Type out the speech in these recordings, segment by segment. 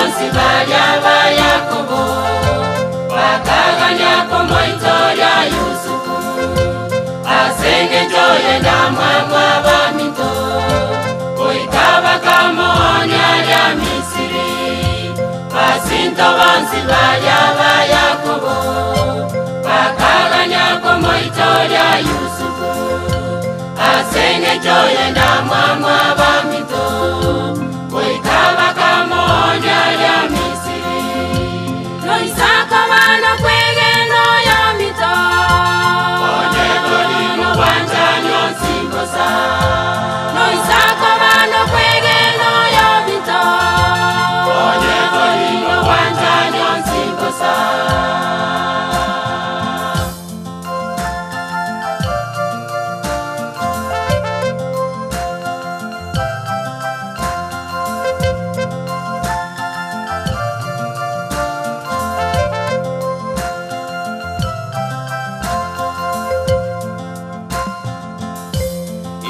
bonsi baria ba Yakobo bakagania komoitoria Yusufu, ase engencho y'endamwamu abaminto, goika bakamoonia aria Misiri. Basinto bonsi baria ba Yakobo bakagania komoitoria Yusufu, ase engencho y'endamwamu abaminto, goika bakamoonia aria Misiri. Noisako bana kwegena oyominto. Onye tori nobwanchani onsi mbosa. Noisako bana kwegena oyominto. Onye tori nobwanchani onsi mbosa.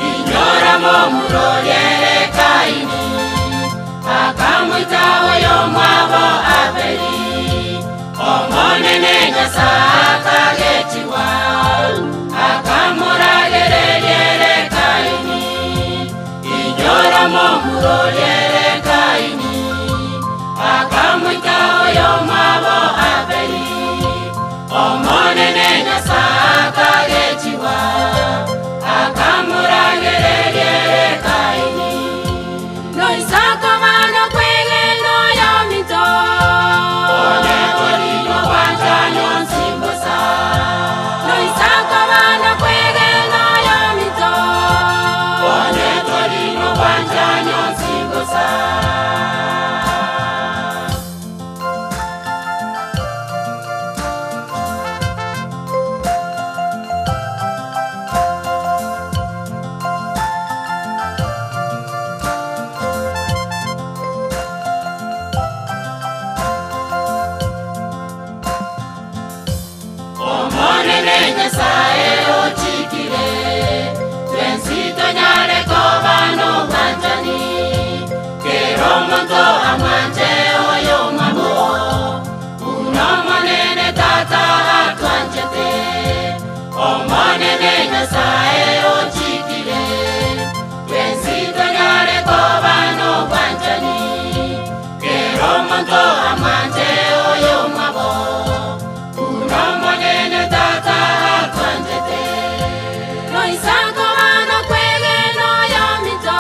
Inyora momuroriere Kaini, akamwita oyo mwabo Abeli. Omonene Nyasaye akagechigwa, akamuragereriere Kaini. Inyora momuroriere Kaini, akamwita oyo mwabo Abeli. Omonene Nyasaye akagechigwa, akamuragereriere Kaini. Noisako bana kwegena oyominto. Onye tori nobwanchani onsi mbosa. Noisako bana kwegena oyominto. Onye tori nobwanchani onsi mbosa. Omonene Nyasaye ochikire, twensi tonyare koba nobwanchani. Kera omonto amwanche oyo mwabo, buna Omonene Tata atwanchete. Omonene Nyasaye ochikire, twensi tonyare koba nobwanchani. Kera omonto amwanche oyo mwabo, buna Omonene Tata atwanchete. Noisako bana kwegena oyominto.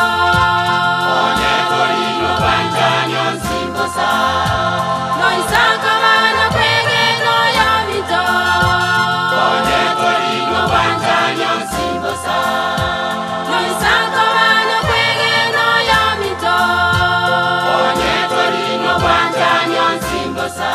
Onye tori nobwanchani onsi mbosa. Noisako bana kwegena oyominto. Onye tori nobwanchani onsi mbosa. Noisako bana kwegena oyominto. Onye tori nobwanchani onsi mbosa.